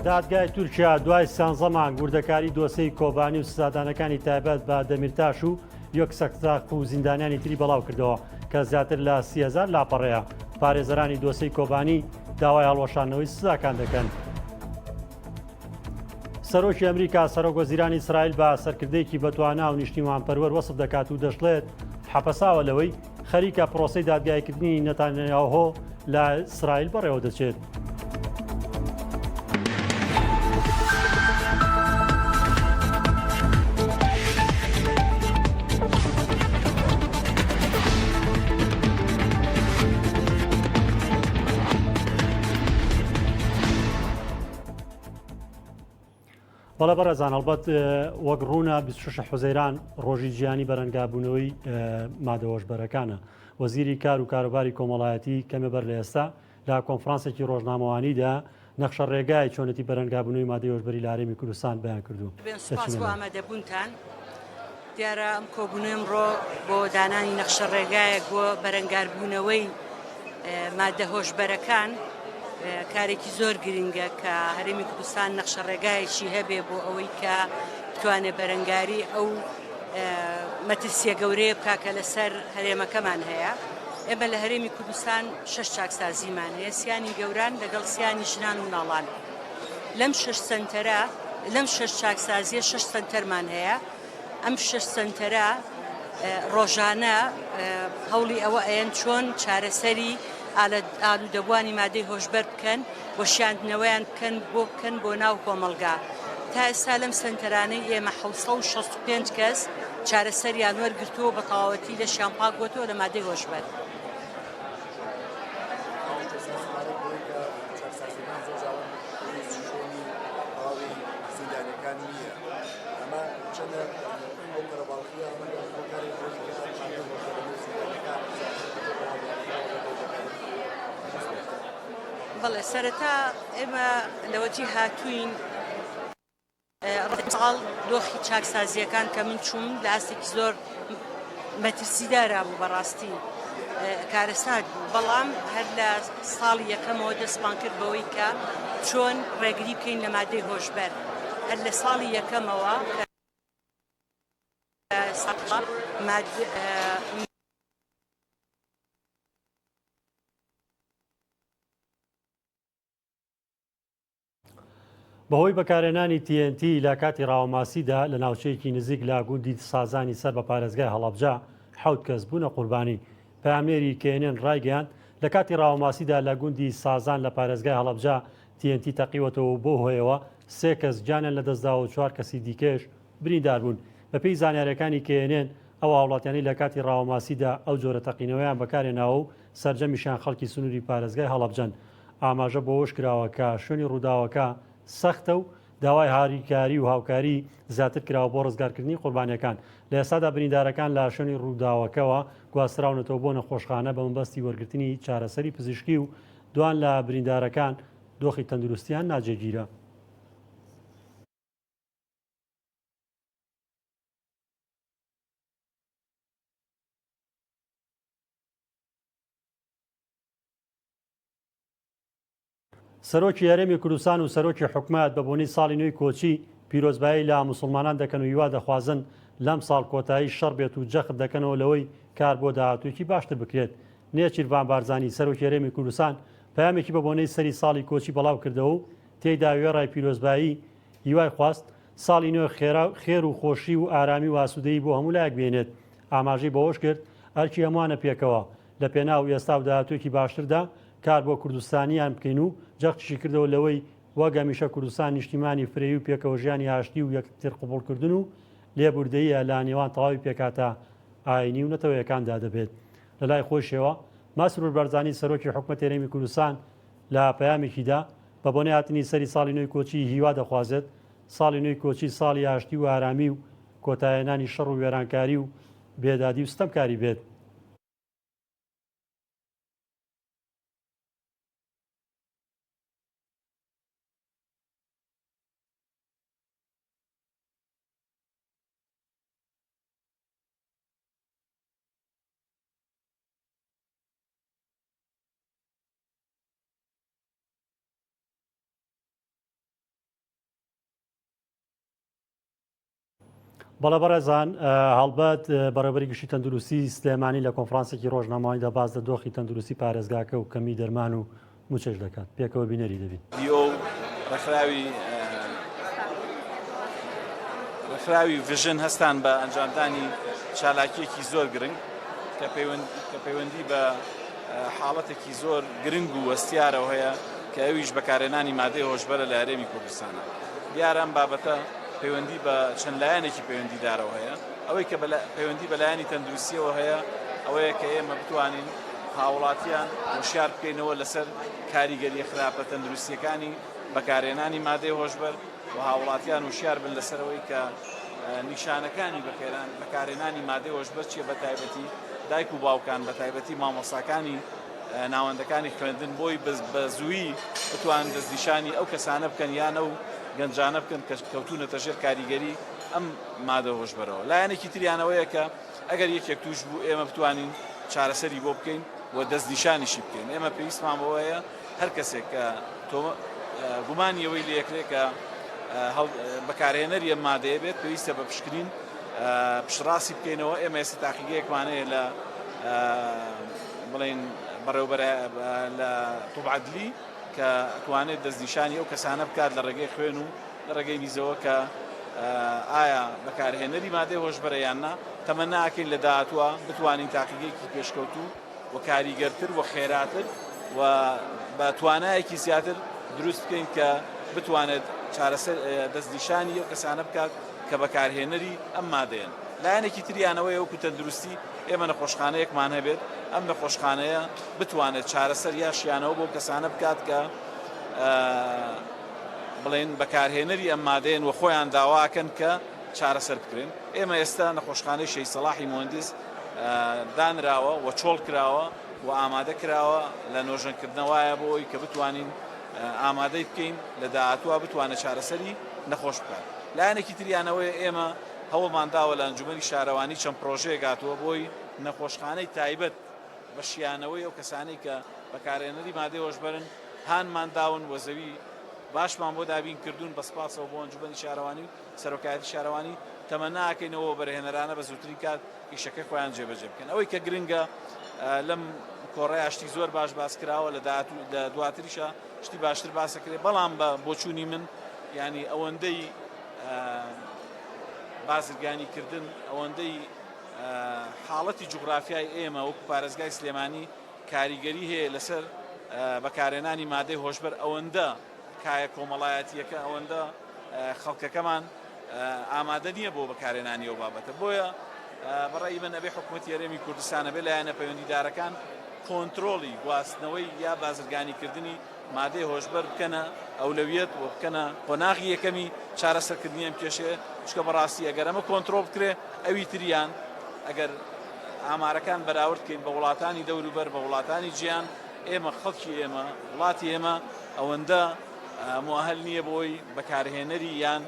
دادگای تورکیا دوای سیانزە مانگ وردەکاری دۆسێی کۆبانی و سزادانەکانی تایبەت بە دەمیرتاش و یۆکسەکتاق و زیندانیانی تری بەڵاو کردەوە کە زیاتر لە 30هزار لاپەڕەیە. پارێزەرانی دۆسێی کۆبانی داوای هەڵوەشاندنەوەی سزاکان دەکەن. سەرۆکی ئەمریکا سەرۆک وەزیرانی ئیسرائیل بە سەرکردەیەکی بەتوانا و نیشتیمانپەروەر وەسف دەکات و دەشڵێت حەپەساوە لەوەی خەریکە پرۆسەی دادگایکردنی نەتانیاهۆ لە ئیسرائیل بەڕێوە دەچێت. بەڵێ بەڕێزان هەڵبەت وەک ڕوونە 26 حوزەیران ڕۆژی جیهانی بەرەنگابوونەوەی مادە هۆشبەرەکانە وەزیری کار و کاروباری کۆمەڵایەتی کەمێ بەر لە ئێستا لە کۆنفرانسێکی ڕۆژنامەوانیدا نەخشە ڕێگای چۆنێتی بەرەنگابوونەوەی مادەی هۆشبەری لە هەرێمی کوردستان بەیان کردو. سپاس بۆ ئامادەبوونتان. دیارە ئەم کۆبوونەوەی ئەمڕۆ بۆ دانانی نەخشە ڕێگایەک بۆ بەرەنگاربوونەوەی مادە هۆشبەرەکان کارێکی زۆر گرنگە کە هەرێمی کوردستان نەخشە ڕێگایەکی هەبێ بۆ ئەوەی کە بتوانێت بەرەنگاری ئەو مەترسیە گەورەیە بکا کە لەسەر هەرێمەکەمان هەیە. ئێمە لە هەرێمی کوردستان شەش چاکسازیمان هەیە، سیانی گەوران لەگەڵ سیانی ژنان و مناڵان. لەم شەش سەنتەرە لەم شەش چاکسازیە شەش سەنتەرمان هەیە. ئەم شەش سەنتەرە ڕۆژانە هەوڵی ئەوە ئەیەن چۆن چارەسەری ئالوودەبووانی مادەی هۆشبەر بکەن و شیاندنەوەیان بکەن بۆ بکەن بۆ ناو کۆمەڵگا. تا ئێستا لەم سەنتەرانەی ئێمە 765 کەس چارەسەریان وەرگرتووە و بە تەواوەتی لەشیان پاک بووەتەوە لە مادەی هۆشبەر. بەڵێ سەرەتا ئێمە لەوەتی هاتووین ساڵ دۆخی چاکسازییەکان کە من چووم لە ئاستێکی زۆر مەترسیدارا بوو بەڕاستی کارەسات بوو بەڵام هەر لە ساڵی یەکەمەوە دەستمان کرد بەوەی کە چۆن ڕێگری بکەین لە مادەی هۆشبەر هەر لە ساڵی یەکەمەوە کە بەهۆی بەکارهێنانی TNT لە کاتی ڕاوەماسیدا لە ناوچەیەکی نزیک لە گوندی سازانی سەر بە پارێزگای هەڵەبجە حەوت کەس بوونە قوربانی. پەیامنێری KNN ڕایگەیاند، لە کاتی ڕاوەماسیدا لە گوندی سازان لە پارێزگای هەڵەبجە TNT تەقیوەتەوە و بەو هۆیەوە سێ کەس گیانیان لەدەستداوە و چوار کەسی دیکەش بریندار بوون. بەپێی زانیارییەکانی KNN، ئەو هاوڵاتیانەی لە کاتی ڕاوەماسیدا ئەو جۆرە تەقینەوەیان بەکارهێناوە و سەرجەمیشیان خەڵکی سنووری پارێزگای هەڵەبجەن. ئاماژە بەوەش کراوە کە شوێنی ڕووداوەکە سەختە و داوای هاریکاری و هاوکاری زیاتر کراوە بۆ ڕزگارکردنی قوربانییەکان. لە ئێستادا بریندارەکان لە شوێنی ڕووداوەکەوە گواستراونەتەوە بۆ نەخۆشخانە بە مەبەستی وەرگرتنی چارەسەری پزیشکی و دوان لە بریندارەکان دۆخی تەندروستیان ناجێگیرە. سەرۆکی هەرێمی کوردستان و سەرۆکی حکومەت بە بۆنەی ساڵی نوێی کۆچی پیرۆزبایی لە موسڵمانان دەکەن و هیوا دەخوازن لەم ساڵ کۆتایی شەڕ بێت و جەخت دەکەنەوە لەوەی کار بۆ داهاتوویەکی باشتر بکرێت. نێچیرڤان بارزانی سەرۆکی هەرێمی کوردستان پەیامێکی بە بۆنەی سەری ساڵی کۆچی بەڵاو کردەوە و تێیدا وێڕای پیرۆزبایی هیوای خواست ساڵی نوێ خێر و خۆشی و ئارامی و ئاسوودەیی بۆ هەموو لایەک بێنێت. ئاماژەی بەوەش کرد، ئەرکی هەمووانە پێکەوە لە پێناو ئێستا و داهاتوویەکی باشتردا کار بۆ کوردستانیان بکەین و جەختیشی کردەوە لەوەی وەک هەمیشە کوردستان نیشتیمانی فرەیی و پێکەوەژیانی ئاشتی و یەکترقبوڵکردن و لێبوردەییە لە نێوان تەواوی پێکهاتە ئایینی و نەتەوەیەکاندا دەبێت. لەلای خۆیشیەوە، مەسرور بەرزانی سەرۆکی حکومەتی هەرێمی کوردستان لە پەیامێکیدا بە بۆنەی هاتنی سەری ساڵی نوێی کۆچی هیوا دەخوازێت ساڵی نوێی کۆچی ساڵی ئاشتی و ئارامی و کۆتایهێنانی شەڕ و وێرانکاری و بێدادی و ستەمکاری بێت. بەڵێ بەڕێزان، هەڵبەت بەڕێوەبەری گشتی تەندروستی سلێمانی لە کۆنفرانسێکی ڕۆژنامەوانیدا باس لە دۆخی تەندروستی پارێزگاکە و کەمی دەرمان و مووچەش دەکات. پێکەوە بینەری دەبین. دیۆ و ڕێکخراوی ڕێکخراوی ڤژن هەستان بە ئەنجامدانی چالاکییەکی زۆر گرنگ کە پەیوەندی بە حاڵەتێکی زۆر گرنگ و هەستیارەوە هەیە کە ئەویش بەکارهێنانی مادەی هۆشبەرە لە هەرێمی کوردستانە. دیارە ئەم بابەتە پەیوەندی بە چەند لایەنێکی پەیوەندیدارەوە هەیە، ئەوەی کە پەیوەندی بە لایەنی تەندروستیەوە هەیە ئەوەیە کە ئێمە بتوانین هاوڵاتیان هۆشیار بکەینەوە لەسەر کاریگەریە خراپە تەندروستیەکانی بەکارهێنانی مادەی هۆشبەر و هاوڵاتیان هۆشیار بن لەسەرەوەی کە نیشانەکانی بەکارهێنانی مادەی هۆشبەر چیە بە تایبەتی دایک و باوکان بە تایبەتی مامۆستاکانی ناوەندەکانی خوێندن بۆی بە زوویی بتوانن دەستنیشانی ئەو کەسانە بکەن یان ئەو گەنجانە بکەن کە کەوتوونەتە ژێر کاریگەری ئەم مادە هۆشبەرەوە. لایەنێکی تریان ئەوەیە کە ئەگەر یەکێک تووش بوو ئێمە بتوانین چارەسەری بۆ بکەین و دەستنیشانیشی بکەین. ئێمە پێویستمان بەوە هەیە هەر کەسێک کە گومانی ئەوەی لێکرێ کە بەکارهێنەری ئەم مادەیە بێت پێویستە بە پشکنین پشتڕاستی بکەینەوە. ئێمە ئێستا تاقیگەیەکمان هەیە لە بڵێین بەڕێوبەرە لە طب عدلی کە ئەتوانێت دەستنیشانی ئەو کەسانە بکات لە ڕێگەی خوێن و لە ڕێگەی میزەوە کە ئایا بەکارهێنەری مادەی هۆشبەرە یان نا، تەمەنا ئەکەین لە داهاتووە بتوانین تاقیگەیەکی پێشکەوتوو و کاریگەرتر و خێراتر و بە توانایەکی زیاتر دروست بکەین کە بتوانێت چارەسەر دەستنیشانی ئەو کەسانە بکات کە بەکارهێنەری ئەم مادەیەن. لایەنێکی تریان ئەوەیە وەکو تەندروستی ئێمە نەخۆشخانەیەکمان هەبێت، ئەم نەخۆشخانەیە بتوانێت چارەسەر یا شیانەوە بۆ کەسانە بکات کە بڵێن بەکارهێنەری ئەم مادەیەن و خۆیان داواکەن کە چارەسەر بکرێن. ئێمە ئێستا نەخۆشخانەی شەهید سەڵاحی موهەندیس دانراوە و چۆڵ کراوە و ئامادە کراوە لە نۆژەنکردنەوەیە بۆ ئەوەی کە بتوانین ئامادەی بکەین لە داهاتووە بتوانێت چارەسەری نەخۆش بکات. لایەنێکی تریان ئەوەیە ئێمە هەوڵمان داوە لە ئەنجومەنی شارەوانی چەند پرۆژەیەک هاتووە بۆی نەخۆشخانەی تایبەت بە شیانەوەی ئەو کەسانەی کە بەکارهێنەری مادەی هۆشبەرن هانمان داون و زەوی باشمان بۆ دابین کردوون بە سپاسەوە بۆ ئەنجومەنی شارەوانی و سەرۆکایەتی شارەوانی تەمەنا ئەکەین ئەو وەبەرهێنەرانە بە زووترین کات ئیشەکەی خۆیان جێبەجێ بکەن ئەوەی کە گرنگە لەم کۆڕەیە شتی زۆر باش باس کراوە لە داهاتوو لە دواتریشە شتی باشتر باسەکرێ بەڵام بە بۆچوونی من ینی ئەوەندەی بازرگانی کردن ئەوەندەی حاڵەتی جوگرافیای ئێمە وەکو پارێزگای سلێمانی کاریگەری هەیە لەسەر بەکارهێنانی مادەی هۆشبەر ئەوەندە کایە کۆمەڵایەتیەکە ئەوەندە خەڵکەکەمان ئامادە نییە بۆ بەکارهێنانی ئەو بابەتە بۆیە بەڕێی من ئەبێ حکوومەتی هەرێمی کوردستان ئەبێ لایەنە پەیوەندیدارەکان کۆنترۆڵی گواستنەوەی یا بازرگانیکردنی مادەی هۆشبەر بکەنە ئەولەویەت و بکەنە قۆناغی یەکەمی چارەسەرکردنی ئەم کێشەیە، چونکە بەڕاستی ئەگەر ئەمە کۆنترۆڵ بکرێ ئەوی تریان ئەگەر ئامارەکان بەراورد بکەین بە وڵاتانی دەوروبەر بە وڵاتانی جیهان ئێمە خەڵکی ئێمە وڵاتی ئێمە ئەوەندە موئەهل نییە بۆی بەکارهێنەری یان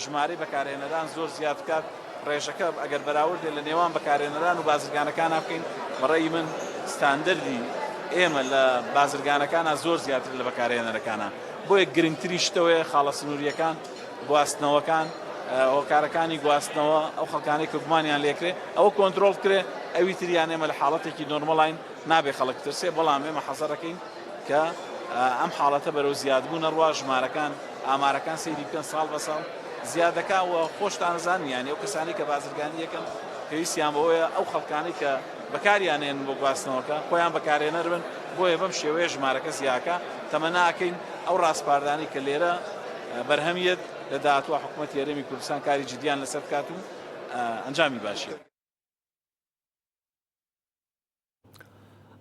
ژمارەی بەکارهێنەران زۆر زیاد بکات، ڕێژەکە ئەگەر بەراوردێ لە نێوان بەکارهێنەران و بازرگانەکانا بکەین، بە ڕەئی من ستاندەردی ئێمە لە بازرگانەکانا زۆر زیاترە لە بەکارهێنەرەکانا، بۆیە گرنگترین شت ئەوەیە خاڵە سنوورییەکان، گواستنەوەکان، هۆکارەکانی گواستنەوە، ئەو خەڵکانەی کە گومانیان لێکرێ ئەوە کۆنترۆڵ بکرێ، ئەوی تریان ئێمە لە حاڵەتێکی نۆرمەڵاین نابێ خەڵک بترسێ، بەڵام ئێمە حەزەرەکەین کە ئەم حاڵەتە بەرەو زیادبوون ئەڕوا، ژمارەکان، ئامارەکان سەیری بکەن ساڵ بە ساڵ زیاد دەکا و خۆشتان ئەزانن یانی ئەو کەسانەی کە بازرگانی ئەکەن پێویستیان بەوەیە ئەو خەڵکانەی کە بەکاریان ئێنن بۆ گواستنەوەکە خۆیان بەکارهێنەر بن بۆیە بەم شێوەیە ژمارەکە زیاکە تەمەنا ئەکەین ئەو ڕاسپاردانەی کە لێرە بەرهەم یەت لە داهاتووە حکوومەتی هەرێمی کوردستان کاری جدیان لەسەر بکات و ئەنجامی باشی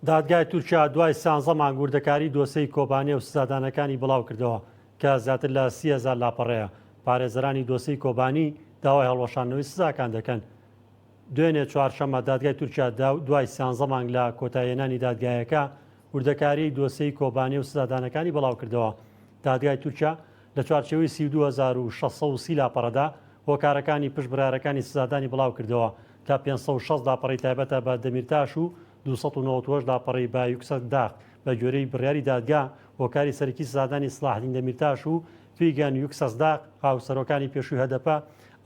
دادگای تورکیا دوای سانزە مانگ وردەکاری دۆسێی کۆبانێ و سزادانەکانی بڵاوکردەوە کە زیاتر لە 30هزار لاپەڕەیە. پارێزەرانی دۆسێی کۆبانی داوای هەڵوەشاندنەوەی سزاکان دەکەن. دوێنێ چوارشەممە دادگای تورکیا دوای سیانزە مانگ لە کۆتاییهێنانی دادگایەکە وردەکاریی دۆسێی کۆبانێ و سزادانەکانی بڵاوکردەوە. دادگای تورکیا لە چوارچێوەی 32630 لاپەڕەدا هۆکارەکانی پشت بڕیارەکانی سزادانی بڵاوکردەوە کە 560 لاپەڕەی تایبەتە بە دەمیرتاش و 298 لاپەڕەی بە یوکسەکداغ. بە گوێرەی بڕیاری دادگا، هۆکاری سەرەکی سزادانی سڵاحەدین دەمیرتاش و فیگەن یوکسەکداغ، هاوسەرۆکانی پێشووی هەدەپە،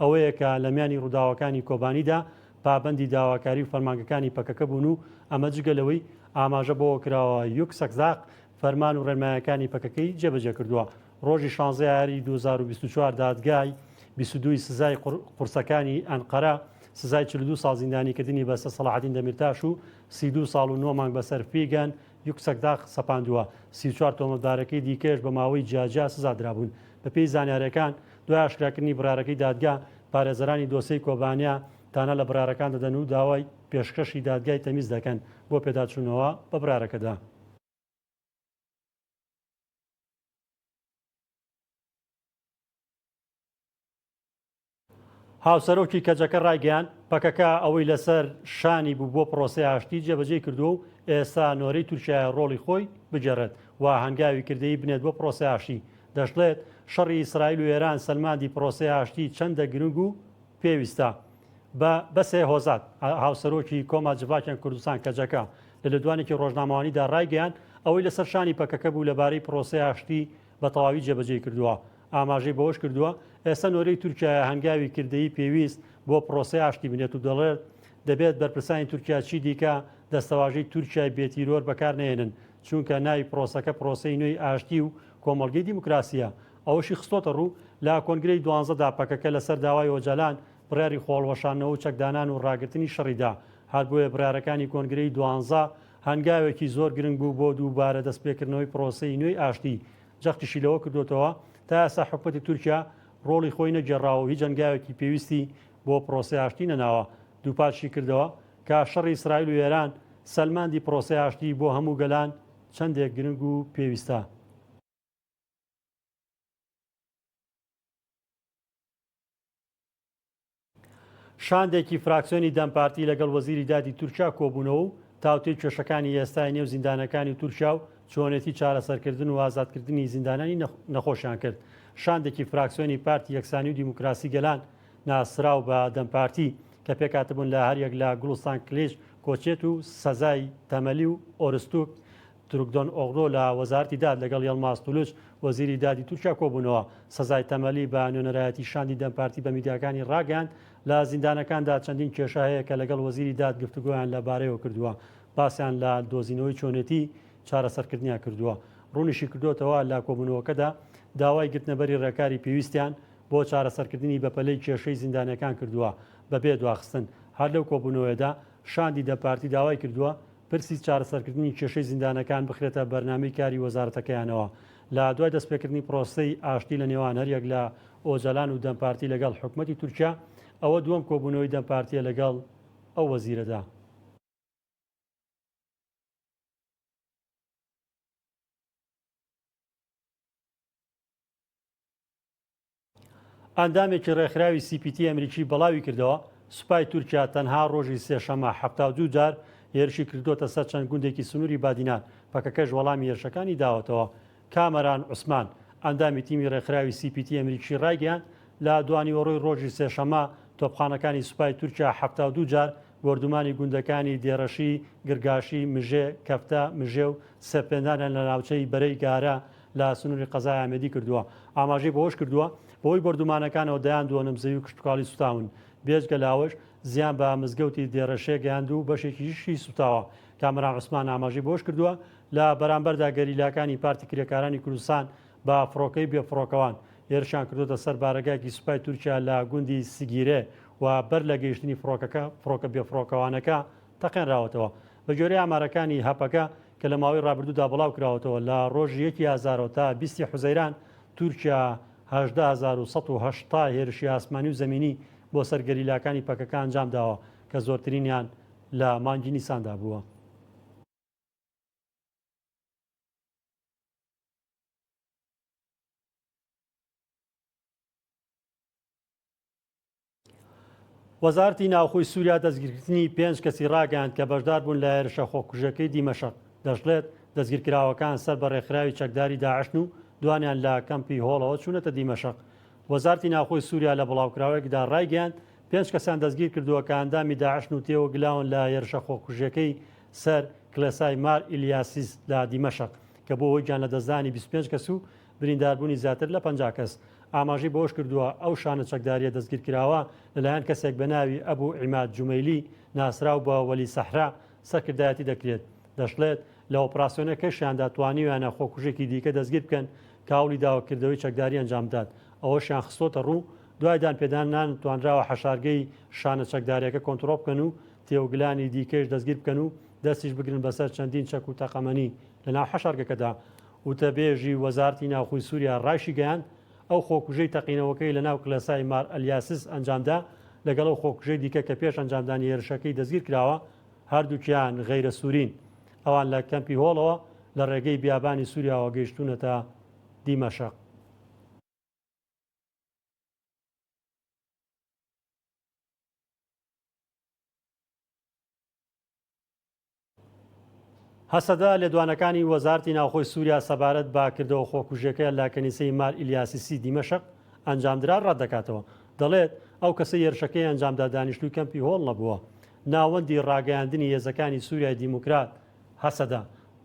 ئەوەیە کە لە میانی ڕووداوەکانی کۆبانیدا پابەندی داواکاری و فەرمانگەکانی پەکەکە بوون و ئەمە جگە لەوەی ئاماژە بەوە کراوە یوکسەکداغ فەرمان و ڕێنمایەکانی پەکەکەی جێبەجێ کردووە. ڕۆژی شانزەی ئایاری 2024 دادگای 22 ی سزای قورسەکانی ئەنقەرە سزای 42 ساڵ زیندانیکردنی بەسەر سەڵاحەدین دەمیرتاش و 32 ساڵ و 9 مانگ بەسەر فیگەن یوکسەکداغ سەپاندووە. 34 تۆمەتبارەکەی دیکەش بە ماوەی جیاجیا سزا درابوون. بەپێی زانیارییەکان، دوای ئاشکراکردنی بڕیارەکەی دادگا، پارێزەرانی دۆسێی کۆبانیا تانە لە بڕیارەکان دەدەن و داوای پێشکەشی دادگای تەمیز دەکەن بۆ پێداچوونەوە بە بڕیارەکەدا. هاوسەرۆکی کەجەکە ڕایگەیاند، پەکەکە ئەوەی لەسەر شانی بوو بۆ پرۆسەی ئاشتی جێبەجێی کردووە و ئێستا نۆرەی تورکیایە ڕۆڵی خۆی بگێڕێت و هەنگاوی کردەیی بنێت بۆ پرۆسەی ئاشتی. دەشڵێت، شەڕی ئیسرائیل و ئێران سەلماندی پرۆسەی ئاشتی چەندە گرنگ و پێویستە. بە بەسێ هۆزات، هاوسەرۆکی کۆما جڤاکێن کوردستان، کەجەکە، لە لێدوانێکی ڕۆژنامەوانیدا ڕایگەیاند، ئەوەی لەسەر شانی پەکەکە بوو لەبارەی پرۆسەی ئاشتی بە تەواوی جێبەجێی کردووە. ئاماژەی بەوەشکردووە، ئێستا نۆرەی تورکیایە هەنگاوی کردەیی پێویست بۆ پرۆسەی ئاشتی بنێت و دەڵێت، دەبێت بەرپرسانی تورکیا چیدیکە دەستەواژەی تورکیای بێ تیرۆر بەکارنەهێنن، چونکە ناوی پرۆسەکە پرۆسەی نوێی ئاشتی و کۆمەڵگەی دیموکراسییە. ئەوەشی خستۆتەڕوو، لە کۆنگرەی دوانزەدا پەکەکە لەسەر داوای ئۆجالان بڕیاری خۆهەڵوەشاندنەوە و چەکدانان و ڕاگرتنی شەڕی دا، هەر بۆیە بڕیارەکانی کۆنگرەی دوانزە هەنگاوێکی زۆر گرنگ بوو بۆ دووبارە دەستپێکردنەوەی پرۆسەی نوێی ئاشتی، جەختیشی لەوە کردۆتەوە، تا ئێستا حکومەتی تورکیا ڕۆڵی خۆی نەگێڕاوە و هیچ هەنگاوێکی پێویستی بۆ پرۆسەی ئاشتی نەناوە، دووپاتشی کردەوە کە شەڕی ئیسرائیل و ئێران سەلماندی پرۆسەی ئاشتی بۆ هەموو گەلان چەندێک گرنگ و پێویستە. شاندێکی فراکسیۆنی دەم پارتی لەگەڵ وەزیری دادی تورکیا کۆبوونەوە و تاوتوێی کێشەکانی ئێستای نێو زیندانەکانی تورکیا و چۆنێتی چارەسەرکردن و ئازادکردنی زیندانانی نەخۆشیان کرد. شاندێکی فراکسیۆنی پارتی یەکسانی و دیموکراسی گەلان ناسراو بە دەم پارتی کە پێکهاتبوون لە هەریەک لە گوڵستان کلیچ کۆچێت و سەزای تەمەلی و ئۆرستوک تورکدۆن ئۆغلۆ لە وەزارەتی داد لەگەڵ یەڵماز تولوچ، وەزیری دادی تورکیا کۆبوونەوە. سەزای تەمەلی بە نوێنەرایەتی شاندی دەم پارتی بە میدیاکانی ڕاگەیاند، لە زیندانەکاندا چەندین کێشە هەیە کە لەگەڵ وەزیری داد گفتوگۆیان لە بارەیەوە کردووە، باسیان لە دۆزینەوەی چۆنێتی چارەسەرکردنیان کردووە. ڕوونیشیکردۆتەوە، لە کۆبوونەوەکەدا داوای گرتنەبەری ڕێکاری پێویستیان بۆ چارەسەرکردنی بەپەلەی کێشەی زیندانیەکان کردووە بەبێ دواخستن. هەر لەو کۆبوونەوەیەدا شاندی دەم پارتی داوای کردووە، پرسی چارەسەرکردنی کێشەی زیندانەکان بخرێتە بەرنامەی کاری وەزارەتەکەیانەوە لە دوای دەستپێکردنی پرۆسەی ئاشتی لە نێوان هەریەک لە ئۆجەلان و دەم پارتی لەگەڵ حکومەتی تورکیا، ئەوە دووەم کۆبوونەوەی دەم پارتییە لەگەڵ ئەو وەزیرەدا. ئەندامێکی ڕێکخراوی سی پی تی ئەمریکی بڵاویکردەوە، سوپای تورکیا تەنها ڕۆژی سێشەممە 72 جار هێرشی کردۆتە سەر چەند گوندێکی سنووری بادینان، پەکەکەش وەڵامی هێرشەکانی داوەتەوە. کامەران عوسمان، ئەندامی تیمی ڕێکخراوی سی پی تی ئەمریکی ڕایگەیاند، لە دوانیوەڕۆی ڕۆژی سێشەممە تۆپخانەکانی سوپای تورکیا 72 جار بۆردومانی گوندەکانی دێرەشی، گرگاشی، مژێ، کەفتە، مژێ و سێپێندانیان لە ناوچەی بەرەی گارە لە سنووری قەزای ئامێدی کردووە. ئاماژەی بەوەشکردووە، بەهۆی بۆردومانەکانەوە دەیان دۆنم زەوی و کشتوکاڵی سوتاون. بێجگە لەوەش زیان بە مزگەوتی دێرەشێ گەیاند و بەشێکیشی سوتاوە. کامەران عوسمان ئاماژەی بەوەشکردووە، لە بەرامبەردا گەریلاکانی پارتی کرێکارانی کوردستان بە فڕۆکەی بێفڕۆکەوان هێرشیان کردۆتە سەر بارەگایەکی سوپای تورکیا لە گوندی سگیرێ و بەر لە گەیشتنی فڕۆکەکە فڕۆکە بێفڕۆکەوانەکە تەقێنراوەتەوە. بەگوێرەی ئامارەکانی هەپەگە کە لە ماوەی ڕابردوودا بڵاوکراوەتەوە، لە ڕۆژی یەکی ئازارەوە تا بیستی حوزەیران تورکیا 18180 هێرشی ئاسمانی و زەمینی بۆ سەر گەریلاکانی پەکەکە ئەنجامداوە کە زۆرترینیان لە مانگی نیساندا بووە. وەزارەتی ناوخۆی سووریا دەستگیرکردنی پێنج کەسی ڕاگەیاند کە بەشدار بوون لە هێرشە خۆکوژەکەی دیمەشق. دەشڵێت، دەستگیرکراوەکان سەر بە ڕێکخراوی چەکداری داعشن و دوانیان لە کەمپی هۆڵەوە چوونەتە دیمەشق. وەزارەتی ناوخۆی سووریا لە بڵاوکراوەیەکدا ڕایگەیاند، پێنج کەسیان دەستگیرکردووە کە ئەندامی داعشن و تێوەگلاون لە هێرشە خۆکوژیەکەی سەر کڵێسای مار ئیلیاسیس لە دیمەشق کە بووە هۆی گیانلەدەستدانی 25 کەس و برینداربوونی زیاتر لە 50 کەس. ئاماژەی بەوەشکردووە، ئەو شانە چەکدارییە دەستگیرکراوە لەلایەن کەسێک بە ناوی ئەبو عیماد جومەیلی ناسراو بە وەلی سەحرا سەرکردایەتی دەکرێت. دەشڵێت، لە ئۆپراسیۆنەکەشیاندا توانیویانە خۆکوژێکی دیکە دەستگیر بکەن کە هەوڵی داوە کردەوەی چەکداری ئەنجام بدات. ئەوەشیان خستۆتەڕوو، دوای دانپێدانان توانراوە حەشارگەی شانە چەکدارییەکە کۆنترۆڵ بکەن و تێوەگلانی دیکەیش دەستگیر بکەن و دەستیش بگرن بەسەر چەندین چەک و تەقەمەنی لەناو حەشارگەکەدا. وتەبێژی وەزارەتی ناوخۆی سووریا ڕایشیگەیاند، ئەو خۆکوژەی تەقینەوەکەی لەناو کڵێسای مار ئەلیاسس ئەنجامدا، لەگەڵ ئەو خۆکوژەی دیکە کە پێش ئەنجامدانی هێرشەکەی دەستگیرکراوە، هەردووکیان غەیرە سوورین. ئەوان لە کەمپی هۆڵەوە لە ڕێگەی بیابانی سووریاوە گەیشتوونەتە دیمەشق. هەسەدە لێدوانەکانی وەزارەتی ناوخۆی سووریا سەبارەت بە کردەوە خۆکوژیەکە لە کەنیسەی مار ئیلیاسیسی دیمەشق ئەنجامدرا ڕەتدەکاتەوە. دەڵێت، ئەو کەسەی هێرشەکەی ئەنجامدا دانیشتووی کەمپی هۆڵ نەبووە. ناوەندی ڕاگەیاندنی هێزەکانی سووریای دیموکرات، هەسەدە،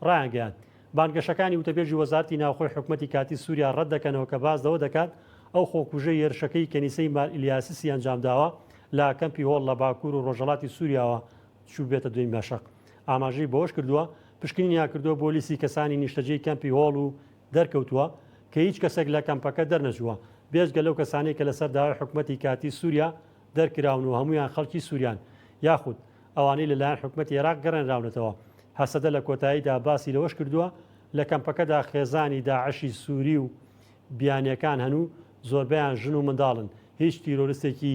ڕایانگەیاند، بانگەشەکانی وتەبێژی وەزارەتی ناوخۆی حکومەتی کاتی سووریا ڕەتدەکەنەوە کە باس لەوە دەکات ئەو خۆکوژەی هێرشەکەی کەنیسەی مار ئیلیاسیسی ئەنجامداوە لە کەمپی هۆڵ لە باکوور و ڕۆژهەڵاتی سووریاوە چووبێتە دیمەشق. ئاماژەی بەوەشکردووە، پشکنینیان کردووە بۆ لیستی کەسانی نیشتەجێی کەمپی هۆڵ و دەرکەوتووە کە هیچ کەسێک لە کەمپەکە دەرنەچووە، بێجگە لەو کەسانەی کە لەسەر داوای حکومەتی کاتی سووریا دەرکراون و هەموویان خەڵکی سووریان یاخود ئەوانەی لەلایەن حکومەتی عێراق گەڕێنراونەتەوە. هەسەدە لە کۆتاییدا باسی لەوەشکردووە، لە کەمپەکەدا خێزانی داعشی سووری و بیانییەکان هەن و زۆربەیان ژن و منداڵن، هیچ تیرۆرستێکی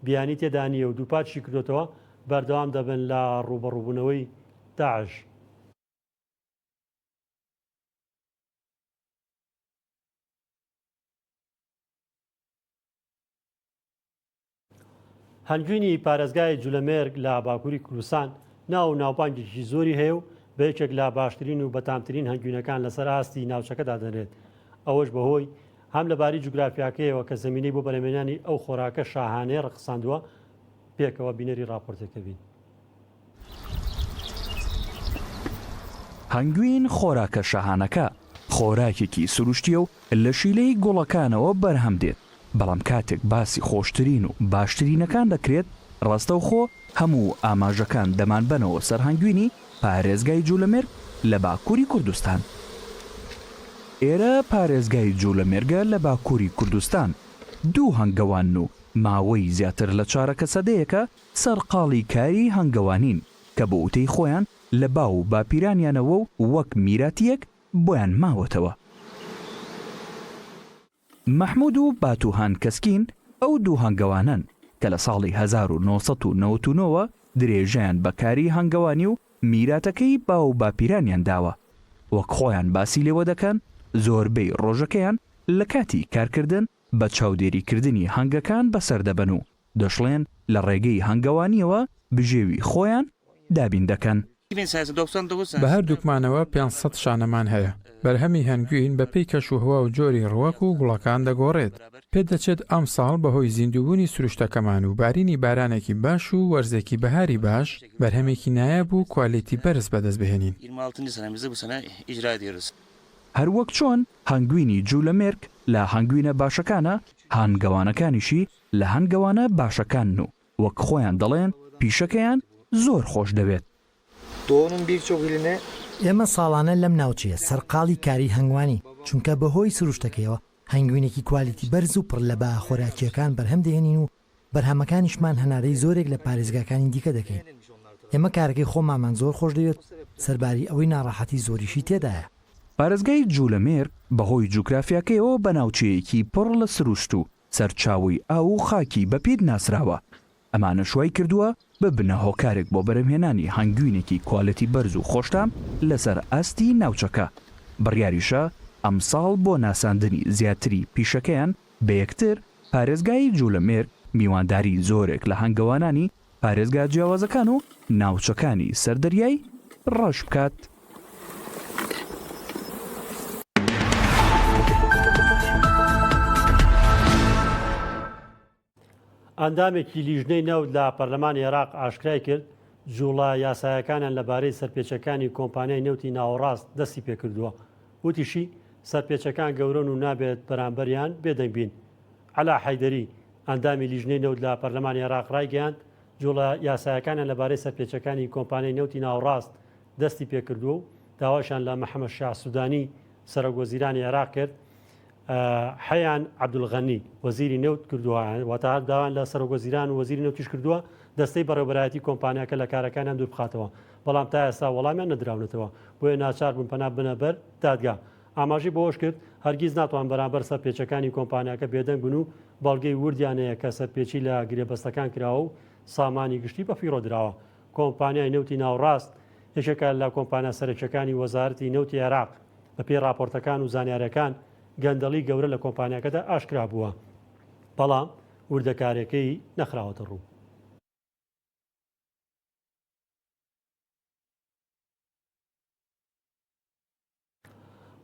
بیانی تێدا نییە و دووپاتیشیکردۆتەوە، بەردەوام دەبن لە ڕووبەڕووبوونەوەی داعش. هەنگوینی پارێزگای جولەمێرگ لە باکووری کوردستان ناو و ناوبانگێکی زۆری هەیە و بە یەکێک لە باشترین و بەتامترین هەنگوینەکان لەسەر ئاستی ناوچەکە دادەنرێت ئەوەش بەهۆی هەم لەباری جوگرافیاکەیەوە کە زمینەی بۆ بەرهەمێنانی ئەو خۆراکە شاهانەیە ڕەخساندووە پێکەوە بینەری ڕاپۆرتەکە بین. هەنگوین خۆراکە شاهانەکە، خۆراکێکی سروشتییە و لە شیلەی گوڵەکانەوە بەرهەم دێت، بەڵام کاتێک باسی خۆشترین و باشترینەکان دەکرێت، ڕاستەوخۆ هەموو ئاماژەکان دەمانبەنەوە سەر هەنگوینی پارێزگای جولەمێرگ لە باکووری کوردستان. ئێرە پارێزگای جولەمێرگە لە باکووری کوردستان، دوو هەنگەوانن و ماوەی زیاتر لە چارەکە سەدەیەکە سەرقاڵی کاری هەنگەوانین کە بە وتەی خۆیان لە باو و باپیرانیانەوە و وەک میراتییەک بۆیان ماوەتەوە. مەحمود و باتوهان کەسکین ئەو دوو هەنگەوانەن کە لە ساڵی 1999 وە درێژەیان بە کاری هەنگەوانی و میراتەکەی باو و باپیرانیان داوە. وەک خۆیان باسی لێوە دەکەن زۆربەی ڕۆژەکەیان لە کاتی کارکردن بە چاودێریکردنی هەنگەکان بەسەر دەبەن و دەشڵێن لە ڕێگەی هەنگەوانییەوە بژێوی خۆیان دابین دەکەن. بە هەردووکمانەوە 500 شانەمان هەیە. بەرهەمی هەنگوین بەپێی کەشوهەوا و جۆری ڕووەک و گوڵەکان دەگۆڕێت. پێدەچێت ئەمساڵ بەهۆی زیندووبوونی سروشتەکەمان و بارینی بارانێکی باش و وەرزێکی بەهاری باش، بەرهەمێکی نایاب و کوالێتی بەرز بەدەستبهێنین. هەروەک چۆن هەنگوینی جولەمێرگ لە هەنگوینە باشەکانە، هەنگەوانەکانیشی لە هەنگەوانە باشەکانن و وەک خۆیان دەڵێن پیشەکەیان زۆر خۆش دەوێت. ئێمە ساڵانە لەم ناوچەیە سەرقاڵی کاری هەنگوانین، چونکە بەهۆی سروشتەکەیەوە هەنگوینێکی کوالیتی بەرز و پڕ لە بەها خۆراکییەکان بەرهەم دەهێنین و بەرهەمەکانیشمان هەناردەی زۆرێک لە پارێزگاکانی دیکە دەکەین. ئێمە کارەکەی خۆمانمان زۆر خۆشدەوێت، سەرباری ئەوەی ناڕەحەتی زۆریشی تێدایە. پارێزگای جولەمێرگ بەهۆی جوگرافیاکەیەوە بە ناوچەیەکی پڕ لە سروشت و سەرچاوەی ئاو و خاکی بەپیت ناسراوە، ئەمانەش وای کردووە ببنە هۆکارێک بۆ بەرهەمهێنانی هەنگوینێکی کوالێتی بەرز و خۆشتام لەسەر ئاستی ناوچەکە، بڕیاریشە ئەمساڵ بۆ ناساندنی زیاتری پیشەکەیان بە یەکتر، پارێزگای جولەمێرگ میوانداری زۆرێک لە هەنگەوانانی پارێزگا جیاوازەکان و ناوچەکانی سەر دەریای ڕەش بکات. ئەندامێکی لیژنەی نەوت لە پەرلەمانی عێراق ئاشکرای کرد، جوڵە یاسایەکانیان لەبارەی سەرپێچیەکانی کۆمپانیای نەوتی ناوەڕاست دەستی پێکردووە. وتیشی، سەرپێچەکان گەورەن و نابێت بەرامبەریان بێدەنگ بین. عەلا حەیدەری، ئەندامی لیژنەی نەوت لە پەرلەمانی عێراق رایگەیاند، جوڵە یاسایەکانیان لەبارەی سەرپێچەکانی کۆمپانیای نەوتی ناوەڕاست دەستی پێکردووە و داواشیان لە محەمەد شیاع سودانی، سەرۆک وەزیرانی عێراق کرد حەیان عەبدولغەنی، وەزیری نەوت کردووە، واتە هەر داوایان لە سەرۆک وەزیران و وەزیری نەوتیش کردووە دەستەی بەڕێوەبەرایەتی کۆمپانیاکە لە کارەکانیان دووربخاتەوە، بەڵام تا ئێستا وەڵامیان نەدراونەتەوە، بۆیە ناچار بوون پەنا ببەنە بەر دادگا. ئاماژەی بەوەشکرد، هەرگیز ناتوان بەرامبەر سەرپێچەکانی کۆمپانیاکە بێدەنگ بن و بەڵگەی وردیان هەیە کە سەرپێچی لە گرێبەستەکان کراوە و سامانی گشتی بەفیڕۆ دراوە. کۆمپانیای نەوتی ناوڕاست یەکێکە لە کۆمپانیا سەرەکیەکانی وەزارەتی نەوتی عێراق، بەپێی ڕاپۆرتەکان و زانیاریەکان گەندەڵی گەورە لە کۆمپانیاکەدا ئاشکرا بووە، بەڵام وردەکاریەکەی نەخراوەتە ڕوو.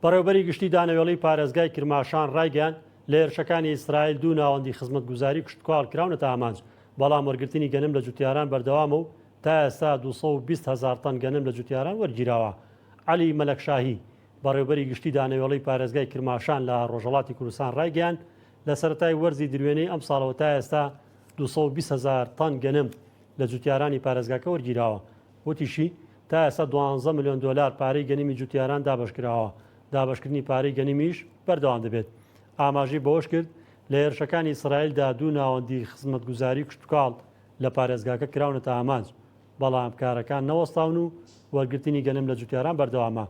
بەڕێوەبەری گشتی دانەوێڵەی پارێزگای کرماشان ڕایگەیاند، لە هێرشەکانی ئیسرائیل دوو ناوەندی خزمەتگوزاری کشتوکاڵ کراونەتە ئامانج، بەڵام وەرگرتنی گەنم لە جوتیاران بەردەوامە و تا ئێستا 220 هەزار تەن گەنم لە جوتیاران وەرگیراوە. عەلی مەلەکشاهی، بەڕێوەبەری گشتی دانەوێڵەی پارێزگای کرماشان لە ڕۆژهەڵاتی کوردستان ڕایگەیاند، لە سەرەتای وەرزی دروێنەی ئەمساڵەوە تا ئێستا 220 هەزار تەن گەنم لە جوتیارانی پارێزگاکە وەرگیراوە. وتیشی، تا ئێستا دوانزە ملیۆن دۆلار پارەی گەنمی جوتیاران دابەشکراوە، دابەشکردنی پارەی گەنمیش بەردەوام دەبێت. ئاماژەی بەوەشکرد، لە هێرشەکانی ئیسرائیلدا دوو ناوەندی خزمەتگوزاری کشتوکاڵ لە پارێزگاکە کراونەتە ئامانج، بەڵام کارەکان نەوەستاون و وەرگرتنی گەنم لە جوتیاران بەردەوامە.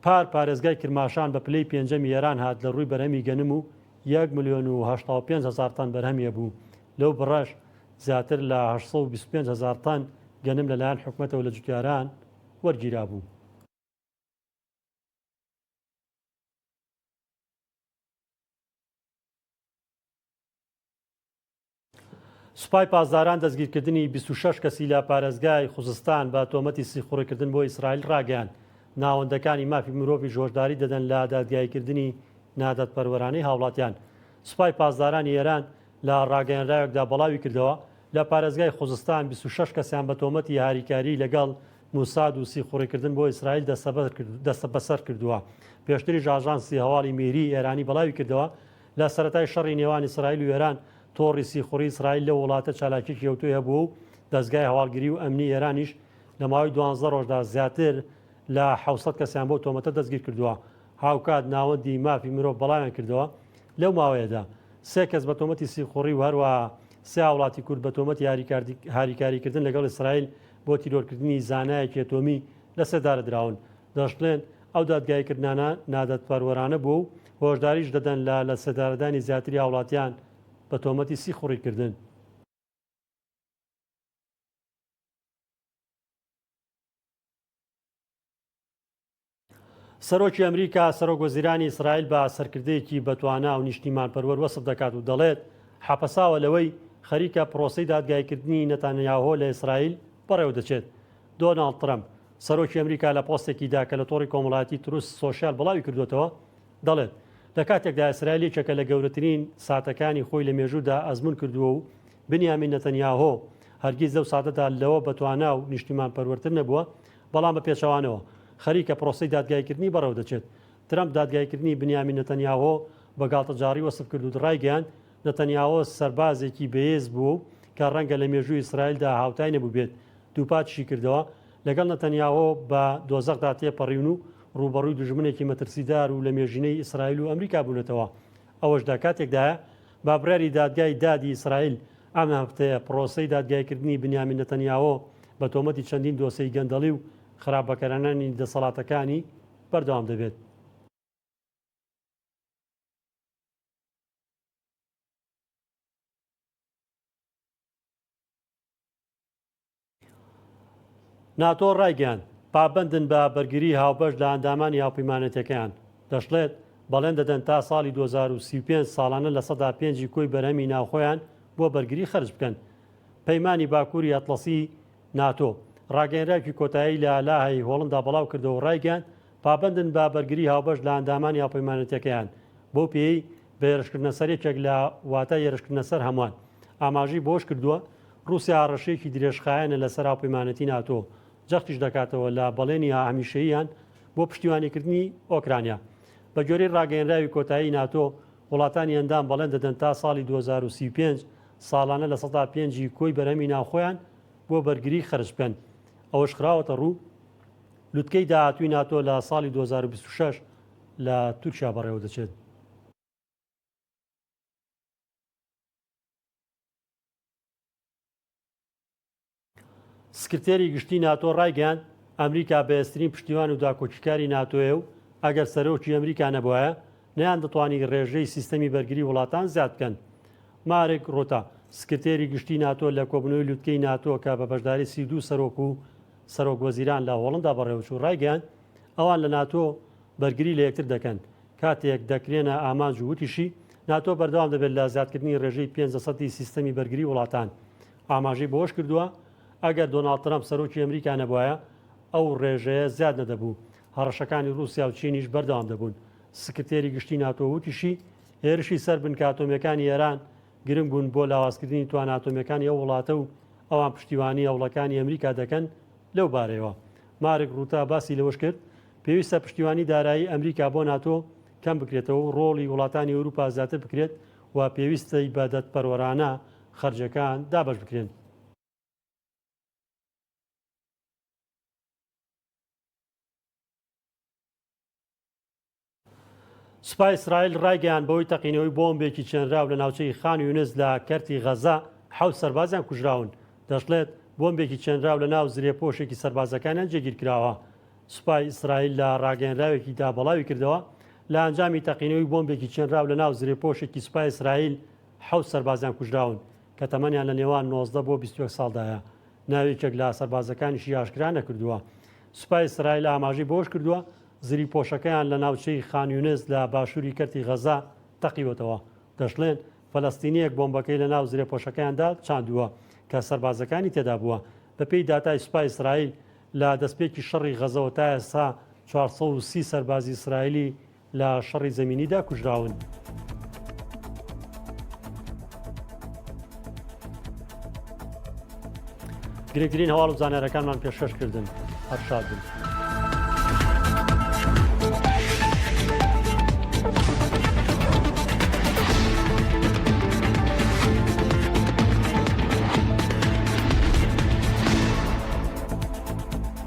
پار پارێزگای کرماشان بە پلەی پێنجەمی ئێران هات لە رووی بەرهەمی گەنم و یەک ملیۆن و 85 هەزار تەن بەرهەمی هەبوو، لەو بڕەش زیاتر لە 825 هەزار تەن گەنم لەلایەن حکومەتەوە لە جوتیاران وەرگیرابوو. سوپای پاسداران دەستگیرکردنی 26 کەسی لە پارێزگای خوزستان بە تۆمەتی سیخوڕیکردن بۆ ئیسرائیل ڕاگەیاند. ناوەندەکانی مافی مرۆڤیش هۆشداری دەدەن لە دادگاییکردنی نادادپەروەرانەی هاوڵاتیان. سوپای پاسدارانی ئێران لە ڕاگەیەنراوێکدا بەڵاویکردەوە، لە پارێزگای خوزستان 26 کەسیان بە تۆمەتی هاریکاریی لەگەڵ موساد و سیخوڕیکردن بۆ ئیسرائیل دەستبەسەر کردووە. پێشتریش ئاژانسی هەواڵی میهری ئێرانی بەڵاویکردەوە، لە سەرەتای شەڕی نێوان ئیسرائیل و ئێران، تۆڕی سیخوڕی ئیسرائیل لەو وڵاتە چالاکییەکی ئەوتۆی هەبووە و دەزگای هەواڵگری و ئەمنی ئێرانیش لە ماوەی دوانزە ڕۆژدا زیاتر لە 700 کەسیان بەو تۆمەتە دەستگیرکردووە. هاوکات ناوەندی مافی مرۆڤ بەڵاویان کردەوە، لەو ماوەیەدا سێ کەس بە تۆمەتی سیخوڕی و هەروەها سێ هاوڵاتی کورد بە تۆمەتی هاریکاریکردن لەگەڵ ئیسرائیل بۆ تیرۆرکردنی زانایەکی ئەتۆمی لە سێدارە دراون. دەشڵێن، ئەو دادگاییکردنانە نادادپەروەرانە بووە و هۆشداریش دەدەن لە لەسێدارەدانی زیاتری هاوڵاتیان بە تۆمەتی سیخوڕیکردن. سەرۆکی ئەمریکا سەرۆک وەزیرانی ئیسرائیل بە سەرکردەیەکی بەتوانا و نیشتیمانپەروەر وەسف دەکات و دەڵێت حەپەساوە لەوەی خەریکە پرۆسەی دادگایکردنی نەتانیاهۆ لە ئیسرائیل بەڕێوەدەچێت. دۆناڵد ترەمپ، سەرۆکی ئەمریکا لە پۆستێکیدا کە لە تۆڕی کۆمەڵایەتی تروس سۆشیال بڵاوی کردووەتەوە، دەڵێت، لە کاتێکدا ئیسرائیل یەکێکە لە گەورەترین ساتەکانی خۆی لە مێژوودا ئەزموون کردووە و بنیامین نەتەنیاهۆ هەرگیز لەو ساتەدا لەوە بەتوانا و نیشتیمانپەروەرتر نەبووە، بەڵام بە پێچەوانەوە خەریکە پرۆسەی دادگاییکردنی بەڕێوەدەچێت. ترەمپ دادگاییکردنی بنیامین نەتەنیاهۆ بە گاڵتەجاڕی وەسف کرد و ڕایگەیاند، نەتەنیاهۆ سەربازێکی بەهێز بووە و کە ڕەنگە لە مێژووی ئیسرائیلدا هاوتای نەبووبێت، دووپاتیشی کردەوە، لەگەڵ نەتەنیاهۆ بە دۆزەخدا تێپەڕیون و ڕووبەڕووی دوژمنێکی مەترسیدار و لەمێژینەی ئیسرائیل و ئەمریکا بوونەتەوە. ئەوەش لە کاتێکدایە، بە بڕیاری دادگای دادی ئیسرائیل ئەم هەفتەیە پرۆسەی دادگایکردنی بنیامین نەتەنیاهۆ بە تۆمەتی چەندین دۆسێی گەندەڵی و خراپ بەکارهێنانی دەسەڵاتەکانی بەردەوام دەبێت. ناتۆ ڕایگەیاند، پابەندن بە بەرگریی هاوبەش لە ئەندامانی هاوپەیمانێتیەکەیان، دەشڵێت، بەڵێن دەدەن تا ساڵی 2035 ساڵانە 5% ی کۆی بەرهەمی ناوخۆیان بۆ بەرگری خەرج بکەن. پەیمانی باکووری ئەتڵەسی، ناتۆ، ڕاگەیەنراوێکی کۆتایی لە لاهەی هۆڵندا بڵاوکردەوە و ڕایگەیاند، پابەندن بە بەرگری هاوبەش لە ئەندامانی هاوپەیمانێتیەکەیان، بەو پێیەی بە هێرشکردنە سەر یەکێک لە واتە هێرشکردنە سەر هەمووان. ئاماژەی بەوەشکردووە، ڕووسیا هەڕەشەیەکی درێژخایەنە لەسەر هاوپەیمانێتی ناتۆ، جەختیش دەکاتەوە لە بەڵێنی هەمیشەییان بۆ پشتیوانیکردنی ئۆکرانیا. بەگوێرەی ڕاگەیەنراوی کۆتایی ناتۆ، وڵاتانی ئەندام بەڵێن دەدەن تا ساڵی 2035 ساڵانە 5% ی کۆی بەرهەمی ناوخۆیان بۆ بەرگری خەرج بکەن. ئەوەش خراوەتەڕوو، لوتکەی داهاتووی ناتۆ لە ساڵی 2026 لە تورکیا بەڕێوەدەچێت. سکرتێری گشتی ناتۆ ڕایگەیاند، ئەمریکا بەهێزترین پشتیوان و داکۆکیکاری ناتۆیە و ئەگەر سەرۆکی ئەمریکا نەبوایە، نەیاندەتوانی ڕێژەی سیستەمی بەرگری وڵاتان زیاد بکەن. مارک ڕوتە، سکرتێری گشتی ناتۆ لە کۆبوونەوەی لوتکەی ناتۆ کە بە بەشداری 32 سەرۆک و سەرۆک وەزیران لە هۆڵندا بەڕێوەچوو ڕایگەیاند، ئەوان لە ناتۆ بەرگری لە یەکتر دەکەن کاتێک دەکرێنە ئامانج و وتیشی، ناتۆ بەردەوام دەبێت لە زیادکردنی ڕێژەی پێنج لەسەدی سیستەمی بەرگری وڵاتان. ئاماژەی بەوەشکردووە، ئەگەر دۆناڵد ترەمپ سەرۆکی ئەمریکا نەبوایە، ئەو ڕێژەیە زیاد نەدەبوو، هەڕەشەکانی ڕووسیا و چینیش بەردەوام دەبوون. سکرتێری گشتی ناتۆ وتیشی، هێرشی سەر بنکە ئەتۆمییەکانی ئێران گرنگ بوون بۆ لاوازکردنی توانا ئەتۆمییەکانی ئەو وڵاتە و ئەوان پشتیوانی هەوڵەکانی ئەمریکا دەکەن لەو بارەیەوە. مارک ڕوتە باسی لەوەشکرد، پێویستە پشتیوانی دارایی ئەمریکا بۆ ناتۆ کەم بکرێتەوە و ڕۆڵی وڵاتانی ئەوروپا زیاتر بکرێت و پێویستەی بە دەدپەروەرانە خەرجیەکان دابەش بکرێن. سوپای ئیسرائیل ڕایگەیاند بەهۆی تەقینەوەی بۆمبێکی چێنراو لە ناوچەی خان یونس لە کەرتی غەزە حەوت سەربازیان کوژراون. دەشڵێت، بۆمبێکی چێنراو لە ناو زرێپۆشێکی سەربازەکانیان جێگیرکراوە. سوپای ئیسرائیل لە ڕاگەیەنراوێکیدا بڵاویکردەوە، لە ئەنجامی تەقینەوەی بۆمبێکی چێنراو لە ناو زرێپۆشێکی سوپای ئیسرائیل حەوت سەربازیان کوژراون کە تەمەنیان لە نێوان 19 بۆ 21 ساڵدایە. ناوی یەکێک لە سەربازەکانیشی ئاشکرا نەکردووە. سوپای ئیسرائیل ئاماژەی بەوەشکردووە، زریپۆشەکەیان لە ناوچەی خان یونس لە باشووری کەرتی غەزە تەقیوەتەوە. دەشڵێن، فەلەستینییەک بۆمبەکەی لەناو زرێپۆشەکەیاندا چاندووە کە سەربازەکانی تێدا بووە. بەپێی داتای سوپای ئیسرائیل، لە دەستپێکی شەڕی غەزەوە تا ئێستا 430 سەربازی ئیسرائیلی لە شەڕی زەمینیدا کوژراون. گرنگترین هەواڵ و زانیارەکانمان پێشکەش کردن. هەر شاد بن.